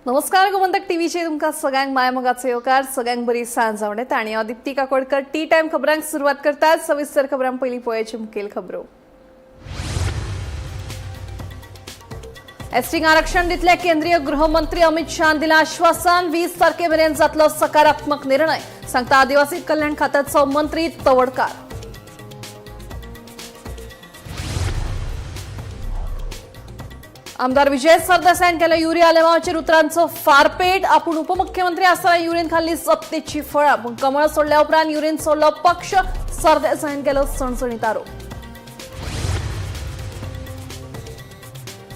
नमस्कार, गोमंतक टीव्हीचेर तुमकां सगळ्यांक मायमोगाचो येवकार. सगळ्यांक बरी सांज जावं येता आनी हांव दीप्ती काकोडकर टी टायम खबरांक सुरवात करतात. सविस्तर खबरां पयलीं पळोवयाची मुखेल खबरो. एसटींक आरक्षण दितले केंद्रीय गृहमंत्री अमित शहान दिला आश्वासन. 20 तारखे मेरेन जातलो सकारात्मक निर्णय, सांगता आदिवासी कल्याण खात्याचो मंत्री तवडकार. आमदार विजय सरदेसायान केलो युरी आलेमांवाचेर उतरांचो फारपेट. आपूण उपमुख्यमंत्री आसतना युरीन खाल्ली सत्तेची फळां, पूण कमळ सोडल्या उपरांत युरीन सोडलो पक्ष, सरदेसायान केलो सणसणीत आरोप.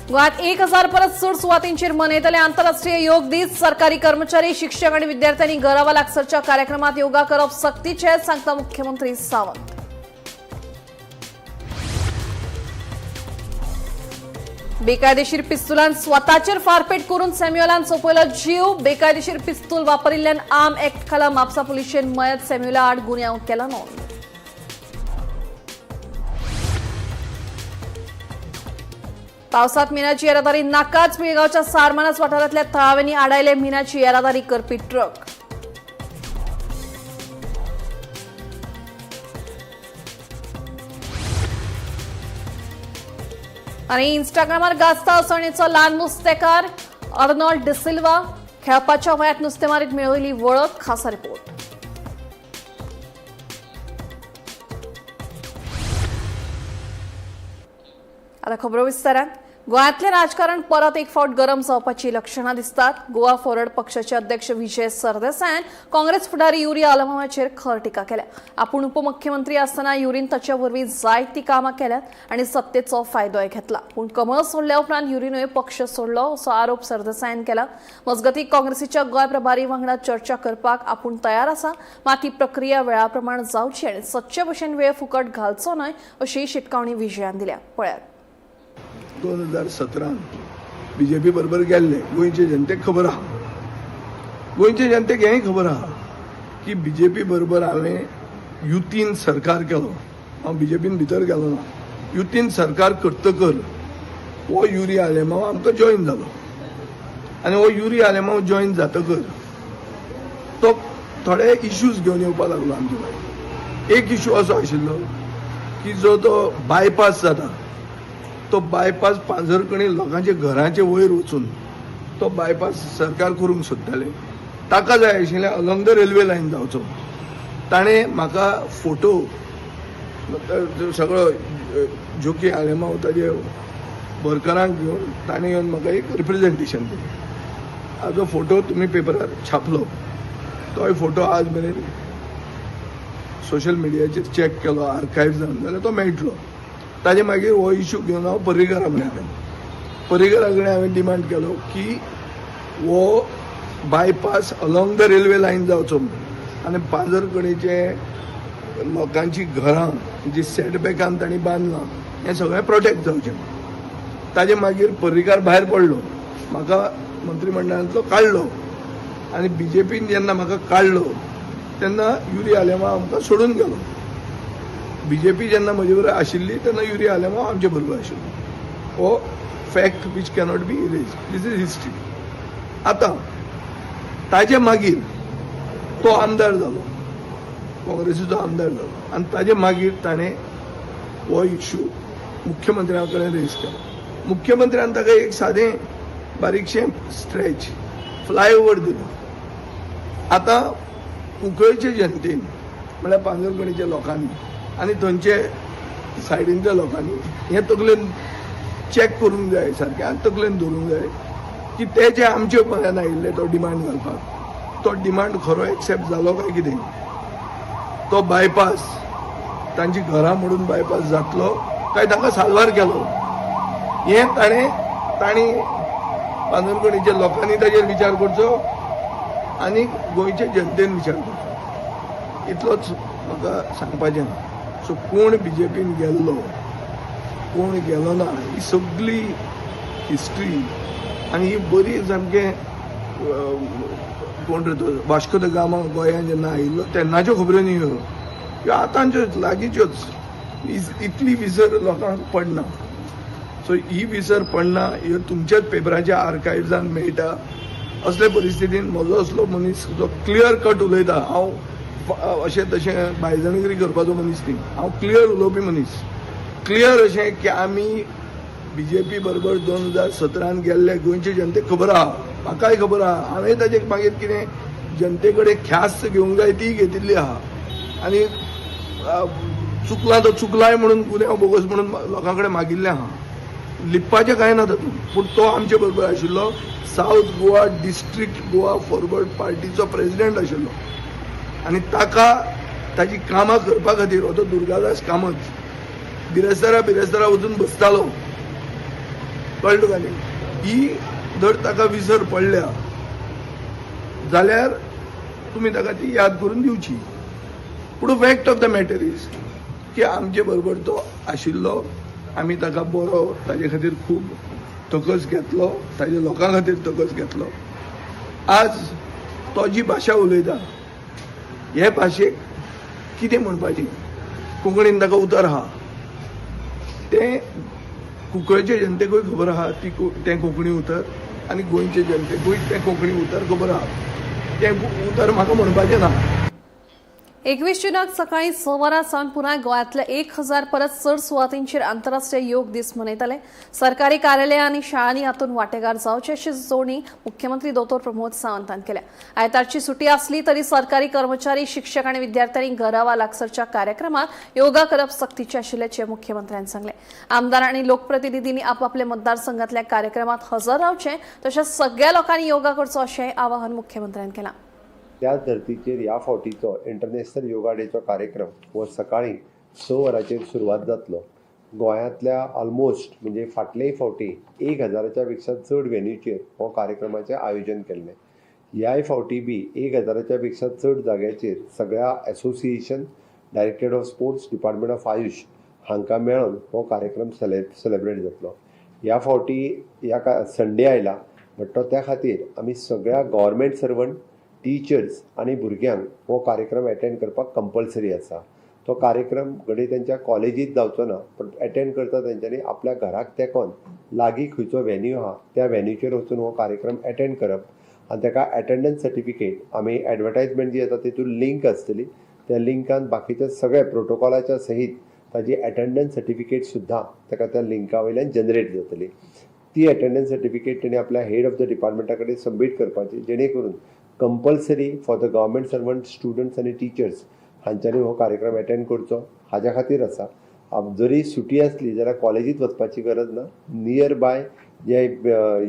गोंयांत 1000 परस चड सुवातींचेर मनयतले आंतरराष्ट्रीय योग दीस. सरकारी कर्मचारी, शिक्षक आनी विद्यार्थ्यांनी घरावा लागसरच्या कार्यक्रमात योगा करप सक्तीचें, सांगता मुख्यमंत्री सावंत. बेकायदेशीर पिस्तुलान स्वताचेर फारपेट करून सॅम्युअलान सोंपयलो जीव. बेकायदेशीर पिस्तूल वापरिल्ल्यान आर्म ऍक्ट खाला म्हापसा पुलिशेन मयत सॅम्युअला आड गुन्यांव केला नोंद. पावसात मिनाची येरादारी नाकाच. पिळगावच्या सारमानस वाठारांतल्या थळाव्यांनी आडायले मिनाची येरादारी करपी ट्रक. आणि इंस्टाग्रामार गाजता असणेचो ल्हान नुस्तेकार अर्नॉल्ड डिसिल्वा. खेळपाच्या वयात नुस्तेमारीत मेळयली वळख. खासा रिपोर्ट. आता खबरो विस्तारान. गोंयांतलें राजकारण परत एक फावट गरम जावपाची लक्षणां दिसतात. गोवा फॉरवर्ड पक्षाचे अध्यक्ष विजय सरदेसायान काँग्रेस फुडारी युरी आलेमांवाचेर खर टिका केल्या. आपूण उपमुख्यमंत्री आसतना युरीन ताचे वरवीं जायतीं कामां केल्यात आनी सत्तेचो फायदोय घेतला, पूण कमळ सोडल्या उपरांत युरीनूय पक्ष सोडलो असो आरोप सरदेसायान केला. मजगतीं काँग्रेसीच्या गोंय प्रभारी वांगडा चर्चा करपाक आपूण तयार आसा, मात ही प्रक्रिया वेळा प्रमाण जावची आनी सदचे भशेन वेळ फुकट घालचो न्हय अशी शिटकावणी विजयान दिल्या. पळयात. 2017 बीजेपी बरोबर गेल्ले गोंयचे जनतेक खबर आहा. गोंयचे जनतेक हेंय खबर आहा की बीजेपी बरोबर हांवें युतीन सरकार केलो. हांव बीजेपीन भितर गेलो ना. युतीन सरकार करतकर हो युरी आलेमांव आमकां जॉयन जालो आनी हो युरी आलेमांव जॉयन जातकर तो थोडे इश्यूज घेवन येवपाक लागलो आमचे कडेन. एक इश्यू असो आशिल्लो की जो तो बायपास जाता तो बायपास पांजरकणी लोकांच्या घराचे वयर वचून तो बायपास सरकार करूंक सोदताले. ताका जाय आशिल्लें अलॉंग the railway line जावचो. ताणें म्हाका फोटो सगळो जोकी आलेमांव ताजे वर्करांक घेवन ताणें येवन म्हाका एक रिप्रेजेंटेशन दिलें. हाजो फोटो तुमी पेपरार छापलो. तोय फोटो आज मेरेन सोशल मिडियाचेर चॅक केलो, आर्कायव जावन जाल्यार तो मेळटलो. ताजे मागीर हो इशू घेवन हांव पर्रीकारा कडेन गेलो. पर्रीकारा कडेन हांवें डिमांड केलो की हो bypass along the railway line जावचो म्हणून आनी पांजरकडेचे लोकांची घरां जी सेटबॅकान तांणी बांदलां हें सगळें प्रोटेक्ट जावचें. ताजे मागीर पर्रीकार भायर पडलो, म्हाका मंत्रिमंडळांतलो काडलो आनी बीजेपीन जेन्ना म्हाका काडलो तेन्ना युरी आलेमांव आमकां सोडून गेलो. बीजेपी जेन्ना म्हजे बरोबर आशिल्ली तेन्ना युरी आलेमांव आमचे बरोबर आशिल्लो. हो fact which cannot be erase. This is history. आतां ताजे मागीर तो आमदार जालो, काँग्रेसीचो आमदार जालो आनी ताजे मागीर ताणें हो इशू मुख्यमंत्र्या कडेन रेज केलो. मुख्यमंत्र्यान ताका एक सादें बारीकशें स्ट्रेच फ्लायओवर दिलो. आतां कुंकळचे जनतेन म्हळ्यार पांजरकणीच्या लोकांनी आनी थंयचे सायडीनच्या लोकांनी हें तकलेन चॅक करूंक जाय सारकें आनी तकलेन धरूंक जाय की ते जे आमचे पर्यंत आयिल्ले तो डिमांड घालपाक, तो डिमांड खरो एक्सेप्ट जालो काय कितें, तो बायपास तांची घरां मोडून बायपास जातलो काय तांकां साल्वार केलो हें तांणी पांजरकणीच्या लोकांनी ताजेर विचार करचो आनी गोंयचे जनतेन विचार करचो. इतलोच म्हाका सांगपाचें ना. सो कोण बीजेपीन गेल्लो कोण गेलो ना ही सगळी हिस्ट्री आनी ही बरी सामकें कोण रे तो वास्को the Gama गोंयांत जेन्ना आयिल्लो तेन्नाच्यो खबऱ्यो न्ही ह्यो, ह्यो आतांच्यो लागींच्योच. इतली विसर लोकांक पडना. सो ही विसर पडना. ह्यो तुमच्याच पेपराच्या आर्कायव्सान मेळटा. असले परिस्थितीन म्हजो असलो मनीस जो क्लियर कट उलयता, हांव अशें तशें बायजणगिरी करपाचो मनीस न्ही, हांव क्लियर उलोवपी मनीस. क्लियर अशें की आमी बीजेपी बरोबर 2017न गेल्ले, गोंयचे जनतेक खबर आहा, म्हाकाय खबर आहा. हांवें ताजे मागीर कितें जनते कडेन ख्यास्त घेवंक जाय ती घेतिल्ली आहा आनी चुकलां तो चुकलाय म्हणून, गुन्यांव बोगस म्हणून लोकां कडेन मागिल्लें आहा. लिपपाचें कांय ना तातूंत. पूण तो आमचे बरोबर आशिल्लो, south Goa district Goa forward पार्टीचो प्रेसिडेंट आशिल्लो आनी ताका ताजी कामां करपा खातीर हो तो दुर्गादास कामत बिरेस्तारा बिरेस्तारा वचून बसतालो. कळ्ळें तुका न्ही? ही जर ताका विसर पडल्या जाल्यार तुमी ताका ती याद करून दिवची. पूण fact of the matter is की आमचे बरोबर तो आशिल्लो. आमी ताका बरो ताजे खातीर खूब तकस घेतलो, ताजे लोकां खातीर तकस घेतलो. आज तो जी भाशा उलयता, हे भाशेक कितें म्हणपाचें? कोंकणीन ताका उतर आहा तें कुंकळचे जनतेकूय खबर आहा ती तें कोंकणी उतर आनी गोंयचे जनतेकूय तें कोंकणी उतर खबर आहा. तें उतर म्हाका म्हणपाचें ना. 21 जुनाक सकाळी 6 वरां सावन पुराय गोंयांतल्या 1000 परस चड सुवातींचेर आंतरराष्ट्रीय योग दीस मनयतले. सरकारी कार्यालयां आनी शाळांनी हातूंत वांटेकार जावचे अशी सुचोवणी मुख्यमंत्री दोतोर प्रमोद सावंतान केल्या. आयतारची सुटी आसली तरी सरकारी कर्मचारी, शिक्षक आनी विद्यार्थ्यांनी घरा वा लागसरच्या कार्यक्रमात योगा करप सक्तीचें आशिल्ल्याचें मुख्यमंत्र्यान सांगलें. आमदार आनी लोकप्रतिनिधींनी आपापल्या मतदारसंघातल्या कार्यक्रमात हजर रावचें, तशेंच सगळ्या लोकांनी योगा करचो अशें आवाहन मुख्यमंत्र्यान केलां. त्याच धर्तीचेर ह्या फावटीचो इंटरनॅशनल योगा डेचो कार्यक्रम हो सकाळी 6 वरांचेर सुरवात जातलो. गोंयांतल्या ऑलमोस्ट, म्हणजे फाटलेय फावटी 1000च्या पेक्षा चड वेन्यूचेर हो कार्यक्रमाचें आयोजन केल्लें. ह्याय फावटी बी 1000च्या पेक्षा चड जाग्याचेर सगळ्या association, Directorate of Sports, Department of AYUSH हांकां मेळोन हो कार्यक्रम सेलेब्रेट जातलो. ह्या फावटी ह्या का संडे आयला बट तो त्या खातीर आमी सगळ्या गव्हर्मेंट सर्वंट, टिचर्स आनी भुरग्यांक हो कार्यक्रम एटेंड करपाक कंपल्सरी आसा. तो कार्यक्रम घडये तेंच्या कॉलेजीत जावचो ना, पण एटेंड करता तेंच्यांनी आपल्या घराक तेंकोन लागीं खंयचो व्हेन्यू आहा त्या व्हेन्यूचेर वचून हो कार्यक्रम एटेंड करप आनी ताका एटेंडन्स सर्टिफिकेट आमी एडवर्टायजमेंट जी येता तितून लिंक आसतली. त्या लिंकान बाकीच्या सगळ्या प्रोटोकॉलाच्या सहीत ताजी एटेंडन्स सर्टिफिकेट सुद्दां ताका त्या लिंका वयल्यान जनरेट जातली. ती एटेंडन्स सर्टिफिकेट तेणी आपल्या हेड ऑफ the डिपार्टमेंटा कडेन सबमीट करपाची, जेणे करून compulsory for the government servant, students आनी टिचर्स हांच्यांनी हो कार्यक्रम एटेंड करचो हाज्या खातीर आसा. जरी सुटी आसली जाल्यार कॉलेजीत वचपाची गरज ना. नियर बाय जे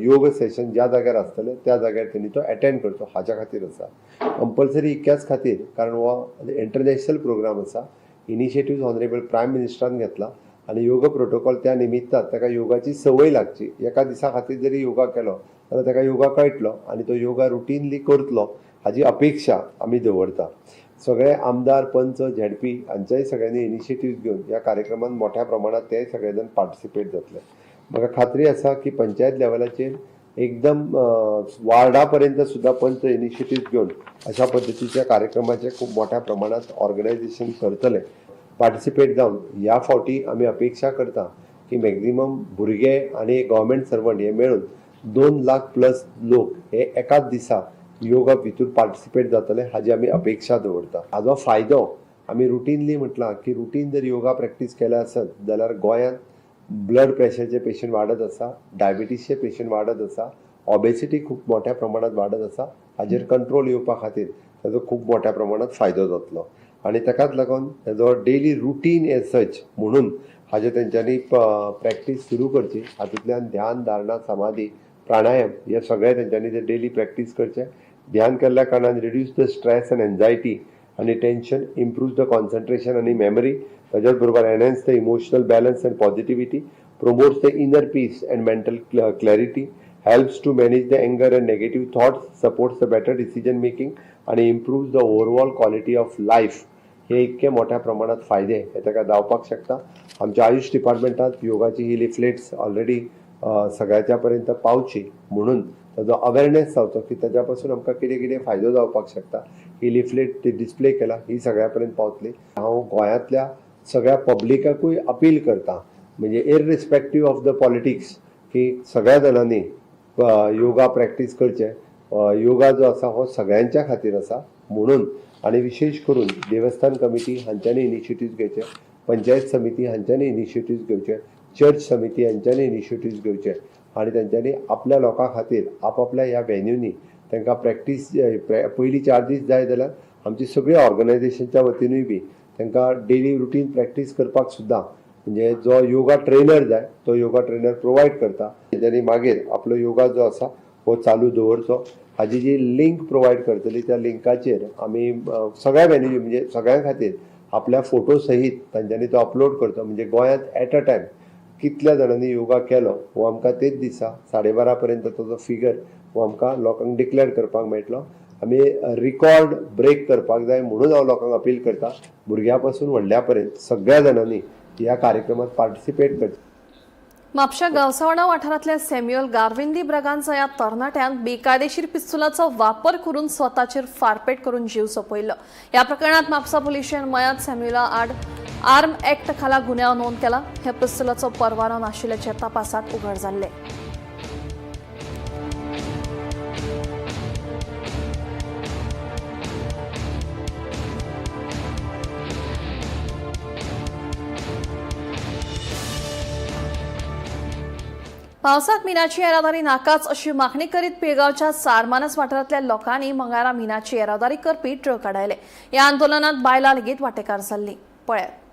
योग सेशन ज्या जाग्यार आसतलें त्या जाग्यार तेणी तो एटेंड करचो हाज्या खातीर आसा. कंपल्सरी इतक्याच खातीर, कारण हो इंटरनॅशनल प्रोग्राम आसा. इनिशिएटीव ऑनरेबल प्रायम मिनिस्टरान घेतला आनी योगा प्रोटोकॉल त्या निमित्तान ताका योगाची संवय लागची. एका दिसा खातीर जरी योगा केलो जाल्यार ताका योगा कळटलो आनी तो योगा रुटीनली करतलो हाजी अपेक्षा आमी दवरता. सगळे आमदार, पंच, झेडपी हांच्याय सगळ्यांनी इनिशिएटीव घेवन ह्या कार्यक्रमात मोठ्या प्रमाणात ते सगळे जाण पार्टिसिपेट जातले. म्हाका खात्री आसा की पंचायत लेवलाचेर एकदम वार्डा पर्यंत सुद्दां पंच इनिशिएटीव घेवन अशा पद्दतीच्या कार्यक्रमाचे खूब मोठ्या प्रमाणात ऑर्गनायझेशन करतले. पार्टिसिपेट जावन ह्या फावटी आमी अपेक्षा करता की मॅक्झिमम भुरगे आनी गव्हर्मेंट सर्वंट हे मेळून 2 लाख प्लस लोक हे एकाच दिसा योगा भितूर पार्टिसिपेट जातले हाजी आमी अपेक्षा दवरता. हाजो फायदो आमी रुटीनली म्हटलां की रुटीन जर योगा प्रॅक्टीस केल्या आसत जाल्यार गोंयांत ब्लड प्रेशरचे पेशंट वाडत आसा, डायबिटीसचे पेशंट वाडत आसा, ऑबेसिटी खूब मोठ्या प्रमाणात वाडत आसा, हाजेर कंट्रोल येवपा खातीर ताजो खूब मोठ्या प्रमाणात फायदो जातलो आनी ताकाच लागून ताजो डेली रुटीन एज सच म्हणून हाजे तेंच्यांनी प्रॅक्टीस सुरू करची. हातूंतल्यान ध्यान, धारणा, समाधी, प्राणायाम हे सगळे तेंच्यांनी ते डेली प्रॅक्टीस करचे. ध्यान केल्ल्या कारणान reduce the stress and anxiety आनी टेन्शन, इम्प्रूव the concentration आनी मेमरी, ताच्याच बरोबर enhance the emotional balance and positivity, promotes the inner peace and mental clarity, helps to manage the anger and negative thoughts, supports the better decision making आणि improves the overall quality of life. हे इतके मोठ्या प्रमाणात फायदे हे ताका जावपाक शकता. आमच्या आयुष डिपार्टमेंटात योगाची ही लिफलेट्स ऑलरेडी सगळ्याच्या पर्यंत पावची म्हणून ताजो अवेरनेस जावचो की ताज्या पासून आमकां कितें कितें फायदो जावपाक शकता, ही लिफलेट ती डिस्प्ले केला, ही सगळ्या पर्यंत पावतली. हांव गोंयांतल्या सगळ्या पब्लिकाकूय अपील करता, म्हणजे इररिस्पेक्टीव ऑफ the politics, की सगळ्या जाणांनी योगा प्रॅक्टीस करचे. योगा जो आसा हो सगळ्यांच्या खातीर आसा म्हणून आनी विशेष करून देवस्थान कमिटी हांच्यांनी इनिशिएटिव्स घेवचे, पंचायत समिती हांच्यांनी इनिशिएटिव्स घेवचे, चर्च समिती हांच्यांनी इनिशिएटिव्स घेवचे आनी तेंच्यांनी आपल्या लोकां खातीर आपापल्या ह्या व्हेन्यूनी तांकां प्रॅक्टीस पयलीं 4 दीस जाय जाल्यार आमची सगळी ऑर्गनायझेशनच्या वतीनूय बी तांकां डेली रुटीन प्रॅक्टीस करपाक सुद्दां म्हणजे जो योगा ट्रेनर जाय तो योगा ट्रेनर प्रोवायड करता. तेंच्यांनी मागीर आपलो योगा जो आसा हो चालू दवरचो. हाजी जी लिंक प्रोवायड करतली त्या लिंकाचेर आमी सगळ्या व्हेन्यू म्हणजे सगळ्यां खातीर आपल्या फोटो सहीत तांच्यांनी तो अपलोड करचो. म्हणजे गोंयांत एट अ टायम कितल्या जाणांनी योगा केलो हो आमकां तेच दिसा 12:30 पर्यंत तो जो फिगर हो आमकां लोकांक डिक्लेअर करपाक मेळटलो. आमी रिकॉर्ड ब्रेक करपाक जाय म्हणून हांव लोकांक अपील करता, भुरग्यां पासून व्हडल्या पर्यंत सगळ्या जाणांनी ह्या कार्यक्रमात पार्टिसिपेट करचें. म्हापशा गांवसावणा वाठारांतल्या सॅम्युअल गार्विंदी ब्रगांचा ह्या तरणाट्यान बेकायदेशीर पिस्तुलाचो वापर करून स्वताचेर फारपेट करून जीव सोंपयलो. ह्या प्रकरणात म्हापसा पुलिशेन मयांत सॅम्युअला आड आर्म ऍक्ट खाला गुन्यांव नोंद केला. ह्या पिस्तुलाचो परवानो नाशिल्ल्याचे तपासात उघड जाल्ले. पावसात मिनाची येरादारी नाकाच अशी मागणी करीत पिळगांवच्या सारमानस वाठारांतल्या लोकांनी मंगळारा मिनाची येरादारी करपी ट्रक आडायले. ह्या आंदोलनात बायलां लेगीत वांटेकार जाल्लीं. पळयात.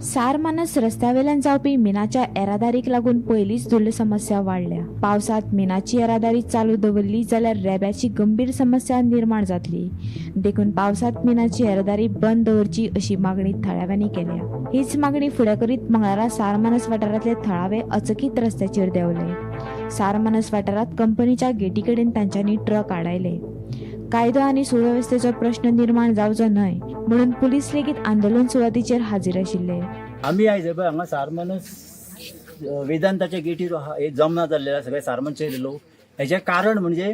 सारमानस रस्त्यावेल्यान जावपी मिनाच्या येरादारीक लागून पयलींच धुल्ल समस्या वाडल्या. पावसांत मिनाची येरादारी चालू दवरली जाल्यार रेब्याची गंभीर समस्या निर्माण जातली. देखून पावसांत मिनाची येरादारी बंद दवरची अशी मागणी थळाव्यांनी केल्या. हीच मागणी फुडें करीत मंगळारा सारमानस वाठारांतले थळावे अचकीत रस्त्याचेर देंवले. सारमानस वाठारांत कंपनीच्या गेटी कडेन तांच्यांनी ट्रक आडायले. कायदो आनी सुवेवस्थेचो प्रश्न निर्माण जावचो न्हय म्हणून पुलीस लेगीत आंदोलन सुवातीचेर हाजीर आशिल्ले. आमी आयज पळय हांगा सारमानस वेदांताच्या गेटीर हे जमना जाल्ले आसा सगळे सारमानचे लोक. हेजें कारण म्हणजे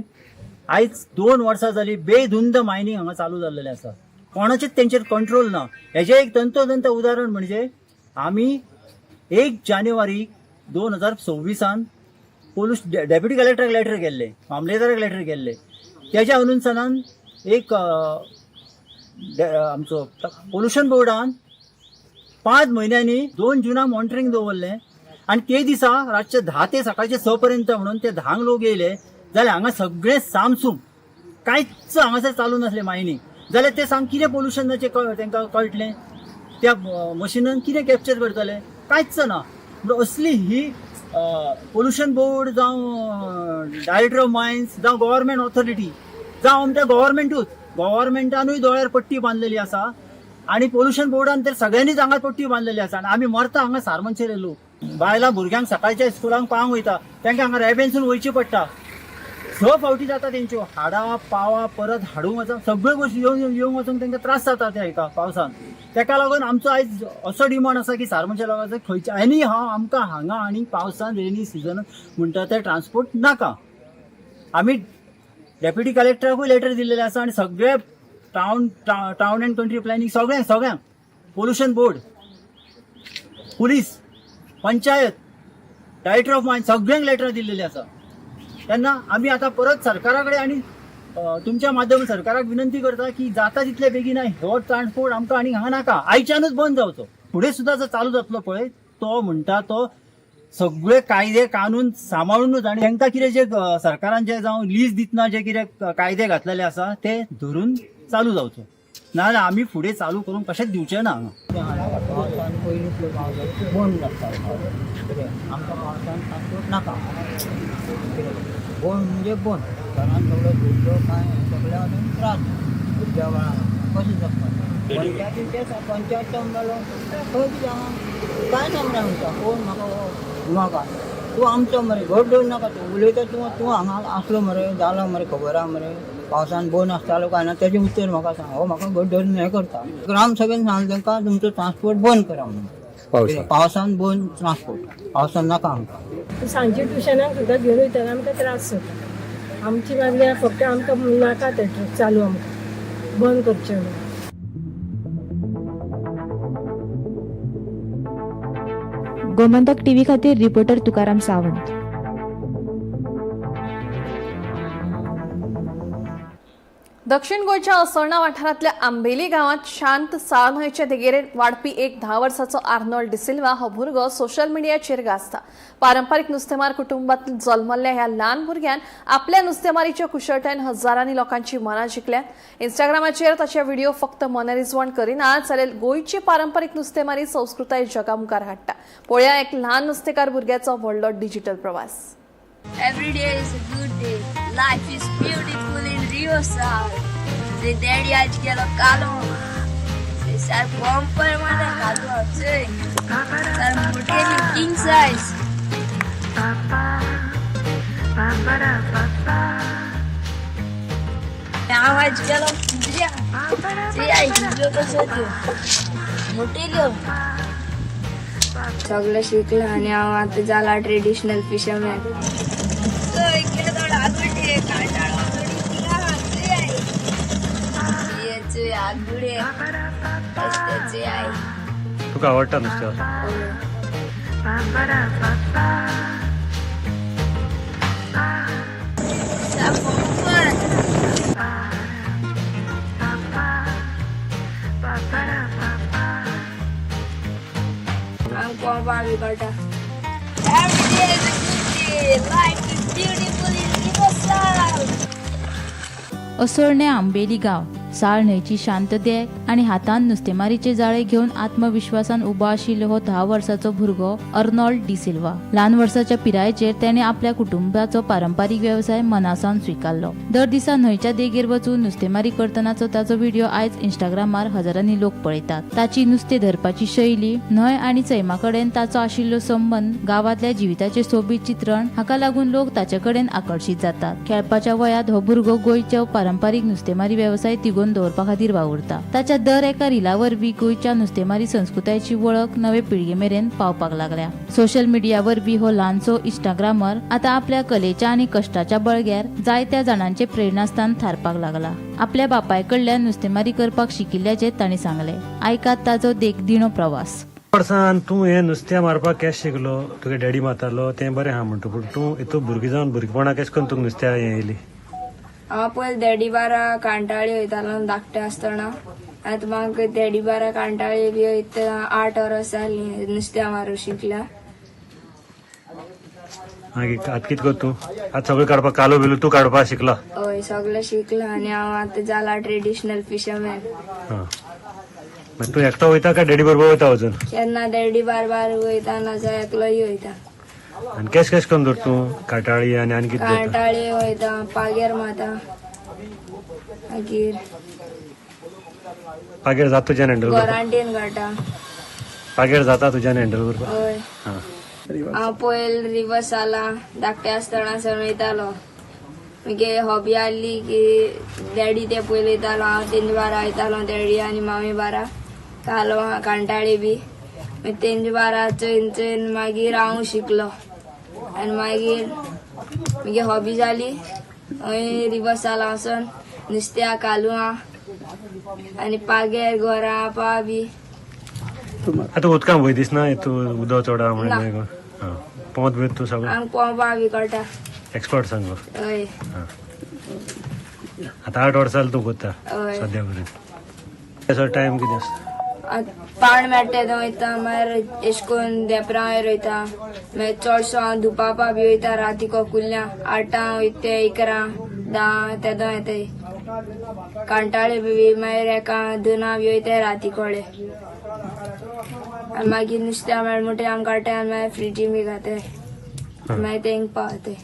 आयज 2 वर्सां जाली बेधुंद मायनींग हांगा चालू जाल्लेलें आसा. कोणाचेच तेंचेर कंट्रोल ना. हेजें एक तंतोतंत उदाहरण म्हणजे आमी 1 जानेवारी 2026 पोलूस डेप्युटी कलेक्टराक लेटर गेल्ले, मामलेदाराक लेटर गेल्ले. तेज्या अनुसारान एक आमचो पोल्युशन बोर्डान 5 म्हयन्यांनी 2 जुनाक मॉनिटरींग दवरलें आनी ते दिसा रातचे 10 ते सकाळचे 6 पर्यंत म्हणून ते 10 लोक येयले जाल्यार हांगा सगळें सामसूम कांयच हांगासर चालू नासलें मायनींग. जाल्यार ते सांग कितें पोल्युशनाचें तांकां कळटलें, त्या मशिनान कितें कॅप्चर करतले, कांयच ना. म्हणून असली ही पोल्युशन बोर्ड जावं डायरेक्टर ऑफ मायन्स जावं गव्हर्मेंट ऑथॉरिटी जावं आमच्या गव्हर्मेंटूच, गव्हर्मेंटानूय दोळ्यार पट्टी बांदलेली आसा आनी पोल्युशन बोर्डान तर सगळ्यांनीच हांगा पट्टी बांदलेली आसा. आनी आमी मरता हांगा सारमानशेले लोक. बायलां भुरग्यांक सकाळच्या स्कुलांक पावंक वयता तांकां हांगा रेबेनसून वयचें पडटा. 6 फावटी जाता तेंच्यो, हाडा पावा परत हाडूंक वचूंक सगळ्यो गोश्टी येवन येवंक वचूंक तांकां त्रास जाता त्या हेका पावसान. तेका लागून आमचो आयज असो डिमांड आसा की सारमानच्या लोकांचो खंयच्या आनी हांव आमकां हांगा आनी पावसान रेनी सिजन म्हणटा ते ट्रान्सपोर्ट नाका. आमी डेप्युटी कलेक्टराकूय लेटर दिल्लेले आसा आनी सगळे टावन अँड कंट्री प्लॅनिंग सगळ्यांक सगळ्यांक pollution board, police, panchayat, director of mine सगळ्यांक लेटर दिल्लेली आसा. तेन्ना आमी आतां परत सरकारा कडेन आनी तुमच्या माध्यम सरकाराक विनंती करता की जाता तितले बेगीन हो ट्रान्सपोर्ट आमकां आनी हांगा नाका, आयच्यानूच बंद जावचो. फुडें सुद्दां जर चालू जातलो पळय तो म्हणटा तो सगळे कायदे कानून सांबाळूनच आनी तांकां कितें जे सरकारान जे जावं लीज दितना जे कितें कायदे घातलेले आसा ते धरून चालू जावचो, नाजाल्यार आमी फुडें चालू करूंक कशेंच दिवचे ना हांगा. पावसान पयलींतलो पावस बंद जाता कितें आमकां पावसान ट्रान्सपोर्ट नाका, कितें बंद म्हणजे बंद. घरान सगळो धुल्लो काय सगळ्या वटेन त्रास भुरग्या बाळांक कशें जगपाचें. पंचायतीन पंचायत मेलो खंय कितें हांगा कांय सांगना म्हणटा कोण म्हाका हो म्हाका तूं आमचो मरे घट दवर नाका, तूं उलयता तूं तूं हांगा आसलो मरे जालो मरे खबर आहा मरे पावसान बंद आसतालो काय ना तेजें उत्तर म्हाका सांग. हो म्हाका घट धरून हें करता. ग्रामसभेन सांगलें तांकां तुमचो ट्रान्सपोर्ट बंद करा म्हणून, पावसान बंद ट्रान्सपोर्ट, पावसान नाका आमकां. सांजचे ट्युशनाक सुद्दां घेवन वयतना आमकां त्रास जाता. आमची मागणी फक्त आमकां नाका ते ट्रक चालू आमकां बंद करचें म्हणून. गोमंतक टीव्ही खातीर रिपोर्टर तुकाराम सावंत. दक्षिण गोंयच्या असोळणा वाठारांतल्या आंबेली गांवांत शांत साळ न्हंयचे देगेर वाडपी एक 10 वर्साचो आर्नोल्ड डिसिल्वा हो भुरगो सोशल मिडियाचेर गाजता. पारंपारीक नुस्तेमार कुटुंबांत जल्मल्ल्या ह्या ल्हान भुरग्यान आपल्या नुस्तेमारीच्या कुशळटायेन हजारांनी लोकांची मनां जिखल्यांत. इंस्टाग्रामाचेर ताचे व्हिडिओ फक्त मनरिजवण करिना जाल्यार गोंयची पारंपारीक नुस्तेमारी संस्कृताय जगा मुखार हाडटा. पळोवया एक ल्हान नुस्तेकार भुरग्याचो व्हडलो डिजिटल प्रवास. Every day is a good day. Life is beautiful in Rio Sal. The daddy आज गेलो कालो. सार बम्पर मारता कालो चय. सार मोटेली किंग साइज. हांव आज गेलो हिजऱ्या. चय आई हिजरो कसो त्यो. मोटेल्यो. सगळें शिकलां आनी हांव आतां जाला ट्रेडिशनल फिशरमॅन. चय केदोड आगुडे कांटाळो आगुडी तिगा चय आई. ये चय आगुडे. चय आई. तुका आवडटा नुस्तें? सार बम्पर. हांव कोंपा बी काडटा. Every day is a good day. Life is beautiful in Riverside. Asolne Ambeli गांव साळ न्हंयची शांत देग आनी हातान नुस्तेमारीचे जाळे घेवन आत्मविश्वासान उबो आशिल्लो हो 10 वर्साचो भुरगो अर्नोल्ड डिसिल्वा. ल्हान वर्साच्या पिरायेचेर तेणे आपल्या कुटुंबाचो पारंपारीक वेवसाय मनासावन स्विकारलो. दर दिसा न्हंयच्या देगेर वचून नुस्तेमारी करतनाचो ताचो व्हिडिओ आयज इंस्टाग्रामार हजारांनी लोक पळयतात. ताची नुस्तें धरपाची शैली, न्हंय आनी सैमा कडेन ताचो आशिल्लो संबंद, गांवांतल्या जिविताचें सोबीत चित्रण हाका लागून लोक ताचे कडेन आकर्शीत जातात. खेळपाच्या वयात हो भुरगो गोंयचो पारंपारीक नुस्तेमारी वेवसाय तिगोवन दवरपा खातीर वावुरता. ताच्या दर एका रिला वरवीं गोंयच्या नुस्तेमारी संस्कृतायेची वळख नवे पिळगे मेरेन पावपाक लागल्या. सोशल मिडिया वरवीं हो ल्हानसो इंस्टाग्रामर आतां आपल्या कलेच्या आनी कश्टाच्या बळग्यार जायत्या जाणांचे प्रेरणास्थान थारपाक लागला. आपल्या बापाय कडल्यान नुस्तेमारी करपाक शिकिल्ल्याचें तांणी सांगलें. आयकात ताचो देखदिणो प्रवास. वर्सान तूं हें नुस्तें मारपाक केश शिकलो? तुगे डॅडी मारतालो तें बरें आहा म्हणटा, पूण तूं हितू भुरगीं जावन भुरगेपणाक केश करून तुका नुस्त्या हें येयली? हांव पयलीं देडी बारा कांटाळी वयतालो धाकटें आसतना. आतां म्हाका देडी बारा कांटाळी बी वयता 8 वर्सां जालीं नुस्तें मारूंक शिकल्या. मागीर आतां कितें करता तूं? आतां सगळें काडपाक कालो बिलो तूं काडपाक शिकला? हय, सगळें शिकलां आनी हांव आतां जाला ट्रेडिशनल फिशरमॅन. हां, मागीर तूं एकटो वयता काय डॅडी बरोबर वयता अजून? केन्ना देडी बार वयता, नाजाल्यार एकलोय वयता. आनी केश केश करून धरता तूं काटाळी आनी आनी कितें धरता? कांटाळी वयता, पागेर मारता, मागीर पागेर जाता तुज्यान हँडल करपाक? गोरांटेन काडटा. पागेर जाता तुज्यान हँडल करपाक? हय. हां. हांव पयल रिवर्साला धाकटें आसतना सावन वयतालो. मागीर हॉबी आहली की डॅडी ते पयलीं वयतालो, हांव तेंचे बारा वयतालो. डॅडी आनी मामी बारा कालवां कांटाळी बी. मागीर तेंचे बारा चोयन चोयन मागीर हांव शिकलो आनी मागीर मागीर हॉबी जाली. हय, रिवर्साला वचोन नुस्त्या कालवां आनी पागेर गोरां पा बी. आतां उदकां भंय दिसना? तूं उदक चड आहा ना. म्हणून? हां, पोंवत बी तूं सगळें? आमकां पोंवपा बी कळटा. एक्सपर्ट सांगलो. हय. आतां 8 वर्सां जालीं तूं करता? हय. सद्या पर्यंत तेजो टायम कितें आसता? पाण मेळटा तेदो वयता, मागीर एश कोन्न देपरां वयर वयता. मागीर चडसो हांव धुपापा बी वयता राती कुल्ल्या 8 वयता ते 11 10 तेदो येताय. कांटाळे बी मागीर 1 2 बी वयताय राती कोडे. आनी मागीर नुस्तें मेळ म्हणटकीर आमी काडटाय आनी मागीर फ्रिजीन बी घाताय, मागीर तेंका पावताय.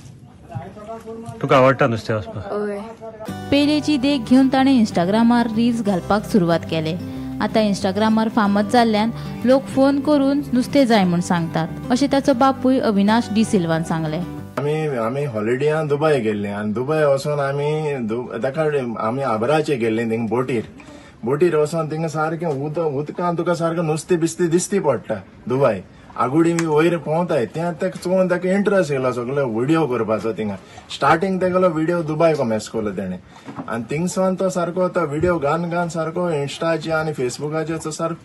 तुका आवडटा नुस्तें वचपाक? हय. पेलेची देख घेवन ताणें इंस्टाग्रामार रील्स घालपाक सुरवात केले. आतां इंस्टाग्रामार फामद जाल्ल्यान लोक फोन करून नुस्तें जाय म्हूण सांगतात अशें ताचो बापूय अविनाश डी सिल्वान सांगलें. आमी आमी हॉलिडेयान दुबय गेल्ले आनी दुबय वचोन आमी ताका आमी आबराचे गेल्ले. थिंगा बोटीर बोटीर वचोन थिंगा सारकें उदक उदकान तुका सारकें नुस्तें बिस्तें दिसती पडटा. दुबय आगोडी बी वयर पोंवताय तें ताका चोवन ताका इंट्रस्ट येयलो सगलो व्हिडियो करपाचो. थिंगा स्टार्टींग तेगेलो व्हिडियो दुबय कॉमेस केलो तेणें आनी थिंगसान तो सारको तो व्हिडियो घान घान सारको इंस्टाचेर आनी फेसबुकाचेर तो सारको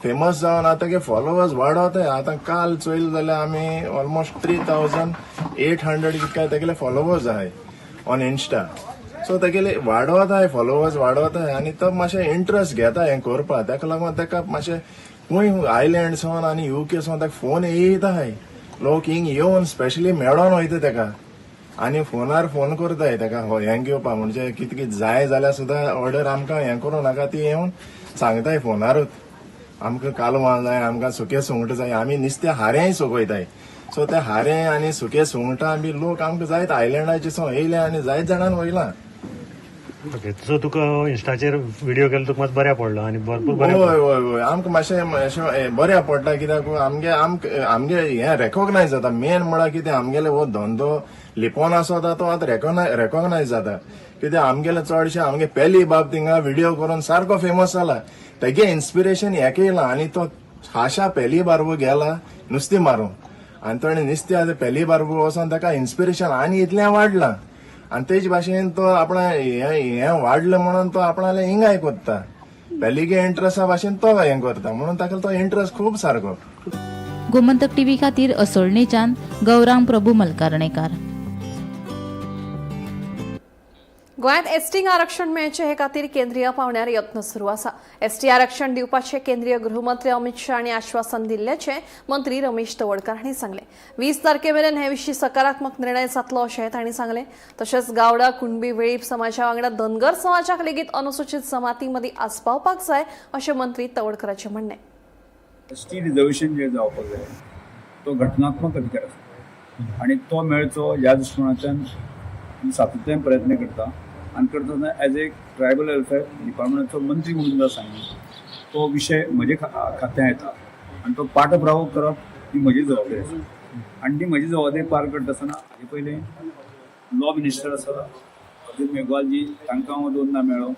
फेमस जावन आतां ते फॉलोवर्स वाडोताय. आतां काल चोयले जाल्यार आमी ऑलमोस्ट 3800 कितके तेगेले फॉलोवर्स आहाय ऑन इन्स्टा. सो तेगेले वाडोवताय, फॉलोवर्स वाडोवताय आनी तो मातशें इंट्रस्ट घेता हें करपा. ताका लागून ताका मातशें खूंय आयलँड सावन आनी युके सावन ताका फोन येयताय, लोक हिंग येवन स्पेशली मेळोन वयता ताका आनी फोनार फोन करताय ताका हें घेवपा, म्हणजे कितें कितें जाय जाल्यार सुद्दां ऑर्डर आमकां हें करूं नाका, ती येवन सांगताय फोनारूच, आमकां कालवां जाय, आमकां सुके सुंगटां जाय, आमी नुस्तें हारेंय सुकयताय. सो ते हारें आनी सुके सुंगटां बी लोक आमकां जायत आयलँडाचे सावन येयले आनी जायत जाणान वयला. ओके, सो तुका इन्स्टाचेर व्हिडिओ केलो तुका मात बऱ्या पडलो आनी भरपूर बरें. हय हय हय, आमकां मातशें मातशें बऱ्या पडटा, कित्याक आमगे आमगे हें रेकॉग्नायज जाता. मेन म्हळ्यार कितें, आमगेले हो धंदो लिपोन आसता तो आतां रेकॉग्नायज जाता. कित्याक आमगेले चडशे आमगे पेली बाब थिंगा व्हिडिओ करून सारको फेमस जाला, तेगे इन्स्पिरेशन हेका येयलां आनी तो खाशा पेली बारबो गेला नुस्तें मारूंक आनी ताणें नुस्तें आतां पेली बारबो वचोन ताका इन्स्पिरेशन आनी इतलें वाडलां आनी तेज भाशेन तो आपणा हें वाडलें म्हणून तो आपणाले हिंगाय करता, पेलीगे इंट्रस्टा भाशेन तो हें करता म्हणून ताका तो इंट्रस्ट खूब सारको. गोमंतक टीव्ही खातीर असोळणेच्यान गौरांग प्रभू मलकारणेकार. गोंयांत एसटींक आरक्षण मेळचें हे खातीर केंद्रीय पांवड्यार यत्न सुरू आसा. एसटी आरक्षण दिवपाचें केंद्रीय गृहमंत्री अमित शाह हांणी आश्वासन दिल्ल्याचें मंत्री रमेश तवडकर हांणी सांगलें. 20 तारखे मेरेन हे विशीं सकारात्मक निर्णय जातलो अशें तांणी सांगलें. तशेंच गावडा, कुणबी, वेळीप समाजा वांगडा धनगर समाजाक लेगीत अनुसूचित जमाती मदीं आस्पावपाक जाय अशें मंत्री तवडकराचें म्हणणें. एसटी रिजर्वेशन जे जावपाक जाय तो घटनात्मक अधिकार आसा आनी तो मेळचो ह्या दृश्टिकोनांतल्यान सातत्यान प्रयत्न करता आनी करतना एज ए ट्रायबल वेलफेअर डिपार्टमेंटाचो मंत्री म्हणून सुद्दां सांगू तो विशय म्हजे खात्यां येता आनी तो पाठपुरावो करप ही म्हजी जबाबदारी आसा आनी ती म्हजी जबाबदारी पार करता आसतना हाजे पयलीं लॉ मिनिस्टर आसा अर्जून मेघवालजी, तांकां हांव दोनदा मेळ्ळो,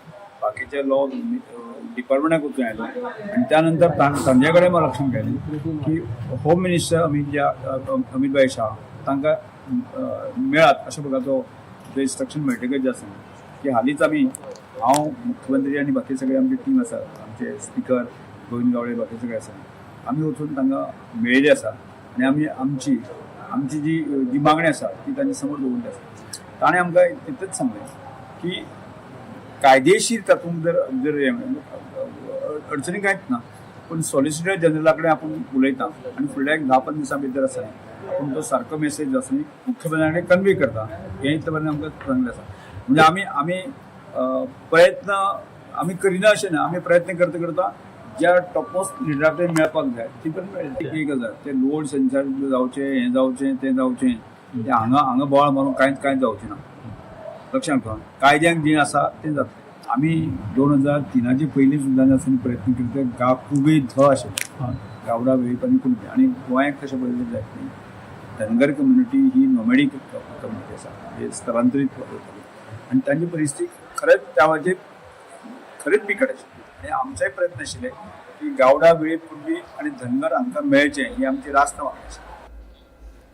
बाकीचे लॉ डिपार्टमेंटाक वचून आयलो आनी त्या नंतर तांचे कडेन लक्षांत केलें की होम मिनिस्टर अमित भाई शाह तांकां मेळात अशा प्रकारचो इन्स्ट्रक्शन मेळटकच जें आसा की हालींच आमी हांव मुख्यमंत्री आनी बाकी सगळे आमची टीम आसा, आमचे स्पिकर गोविंद गावडे बाकी सगळे आसा, आमी वचून तांकां मेळिल्ले आसा आनी आमी आमची आमची जी जी मागणी आसा ती तांचे समोर दवरिल्ली आसा. ताणें आमकां तितलेंच सांगलें की कायदेशीर तातूंत जर जर अडचणी कांयच ना, पूण सॉलिसिटर जनरला कडेन आपूण उलयता आनी फुडल्या एक 10-15 दिसां भितर आसा आपूण तो सारको मेसेज आसा मुख्यमंत्र्या कडेन कन्वे करता, हें इतलें पर्यंत आमकां सांगलें आसा. म्हणजे आमी आमी प्रयत्न आमी करिना अशें ना, आमी प्रयत्न करता करता ज्या टॉपमोस्ट लिडरा कडेन मेळपाक जाय ती पण मेळ्ळी. एक गजाल ते लोड संचार जावचें, हें जावचें, तें जावचें, तें हांगा हांगा बोवाळ मारून कांयच कांयच जावचें ना. लक्षांत ठेवा, कायद्याक जें आसा तें जातलें. आमी 2003 पयलीं सुद्दां आसतना प्रयत्न केले ते गांव कुबे ध आशिल्ले गावडा वेळीप आनी कुणबी आनी गोंयाक तशें पळयलें जायत न्ही. धनगर कम्युनिटी ही नॉमेडीक कम्युनिटी आसा, हे स्थलांतरीत वताली आनी तांची परिस्थिती खरेंच त्या वेळाचेर खरेंच बिकट आशिल्ली आनी आमचेय प्रयत्न आशिल्ले की गावडा वेळीप कुणबी आनी धनगर हांकां मेळचें ही आमची रास्त मागणी आशिल्ली.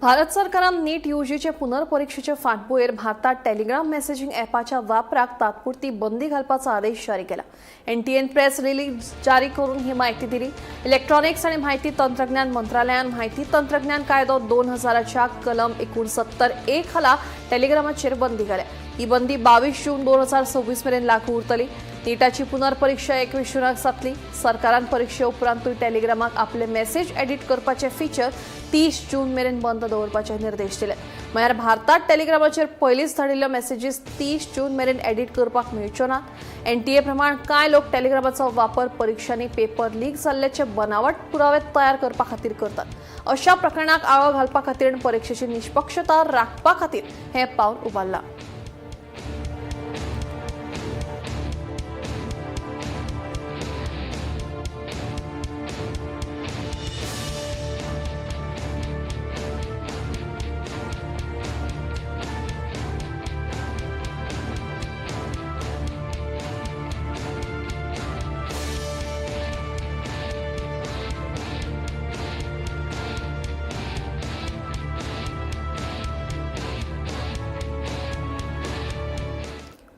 भारत सरकारान नीट यूजीचे पुनर्परीक्षेचे फाटभुंयेर भारतात टेलिग्राम मेसेजिंग ॲपाच्या वापराक तात्पुरती बंदी घालपाचो आदेश जारी केला. एनटीएन प्रेस रिलीज जारी करून ही माहिती दिली. इलेक्ट्रॉनिक्स आणि माहिती तंत्रज्ञान मंत्रालयान माहिती तंत्रज्ञान कायदो 2000च्या कलम 69A खाला टेलिग्रामाचेर बंदी घाल्या. ही बंदी 22 जून 2026 मेरेन लागू उरतली. नीटाची पुनर्परीक्षा 21 जूनाक जातली. सरकारान परीक्षे उपरांतूय टेलिग्रामाक आपले मेसेज एडिट करपाचे फीचर 30 जून मेरेन बंद दवरपाचे निर्देश दिले. म्हळ्यार भारतात टेलिग्रामाचेर पयलींच धाडिल्ल्यो मेसेजीस 30 जून मेरेन एडिट करपाक मेळच्यो ना. एनटीए प्रमाण कांय लोक टेलिग्रामाचो वापर परिक्षांनी पेपर लीक जाल्ल्याचे बनावट पुरावे तयार करपा खातीर करतात. अशा प्रकरणाक आळो घालपा खातीर आनी परिक्षेची निष्पक्षता राखपा खातीर हें पावल उबारलां.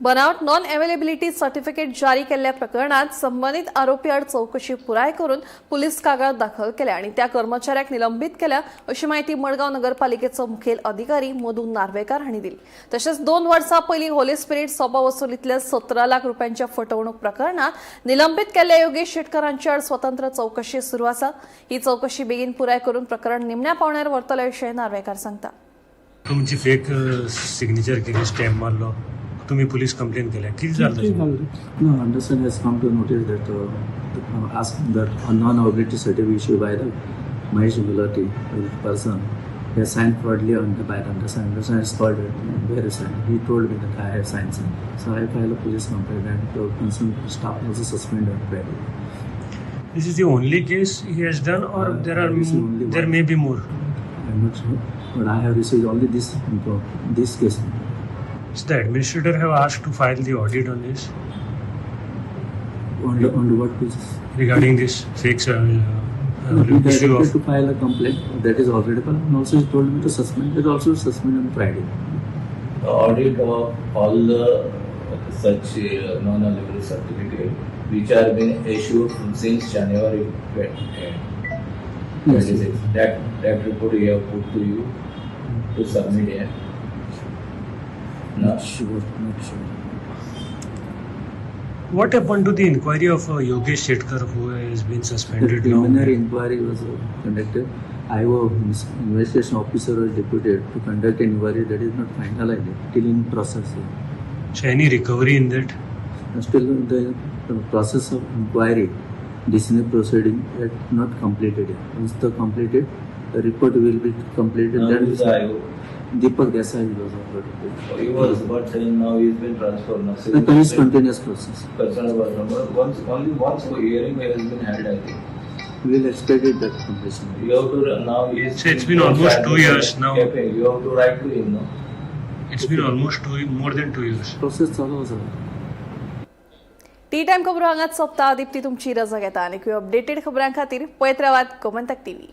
बनावट नॉन अवेलेबिलिटी सर्टिफिकेट जारी केल्ल्या प्रकरणात संबंदीत आरोपी आड चवकशी पुराय करून पुलीस कागाळ दाखल केल्या आणि त्या कर्मचाऱ्याक निलंबित केल्या अशी माहिती मडगाव नगरपालिकेचो मुखेल अधिकारी मधू नार्वेकार हांणी दिली. तसेच 2 वर्सां पयलीं होली स्पिरिट सोपा वसुलीतल्या 17 लाख रुपयांच्या फटवणूक प्रकरणात निलंबित केल्ल्या योगेश शेटकर हांचे आड स्वतंत्र चवकशी सुरू आसा. ही चवकशी बेगीन पुराय करून प्रकरण निमण्या पावण्यार व्हरतले अशें नार्वेकार सांगता. तुमची फेक सिग्नेचर कितें स्टॅम्प मारलो, तुमी पुलीस कंप्लेन केल्या, कितें जालें तशें? No, Anderson has come to notice that ask that a non-availability certificate issued by the Mahesh Gulati person. He has signed fraudulently on the by the Anderson. Anderson has called it where is signed. He told me that I have signed some. So I filed a police complaint and the concerned staff also suspended Friday. This is the only case he has done, or there are This is only there one. May be more? I'm not sure, but I have received only this this case. So the administrator have asked to file the audit on this? On the what basis? Regarding this fake No, he issue directed of to file a complaint that is already filed, and also he told me to suspend. It also suspend on Friday. Audit of all the such non-available certificate which are been issued from since January 26. That report we have put to you to submit here. No. Not sure, not sure. What happened to the inquiry of Yogesh Shetkar, who has been The suspended now? Preliminary inquiry was conducted. IO investigation officer was deputed to conduct an inquiry that is not finalized yet, still in process. So any recovery in that? Still the process of inquiry, disciplinary proceeding yet not completed yet. Once the completed, the report will be completed. Now Then who is the IO? Deepak Desai was already. He was, but now he's been transferred. Now, It is continuous process. Concerned was number once only once hearing has been held, I think. We will expect it that completion. You have to now he is. So it's been almost 2 years now. You have to write to him now. It's been almost more than 2 years. Process चालू आसा. T time खबरो हांगाच सोंपता. दीप्ती तुमची रजा घेता आनी updated खबरां खातीर पळयत रावात गोमंतक टीव्ही.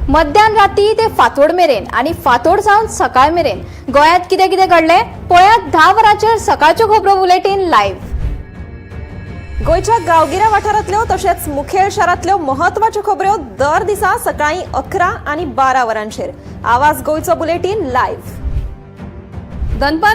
मध्यान राती ते फांतोड मेरेन आनी फांतोड जावन सकाळ मेरेन गोंयांत कितें कितें घडलें पळयात 10 वरांचेर सकाळच्यो खबरो बुलेटीन लायव्ह. गोंयच्या गांवगिऱ्या वाठारांतल्यो तशेंच मुखेल शारांतल्यो म्हत्वाच्यो खबऱ्यो दर दिसा सकाळीं 11 आनी 12 वरांचेर आवाज गोंयचो बुलेटीन लायव्ह. दनपार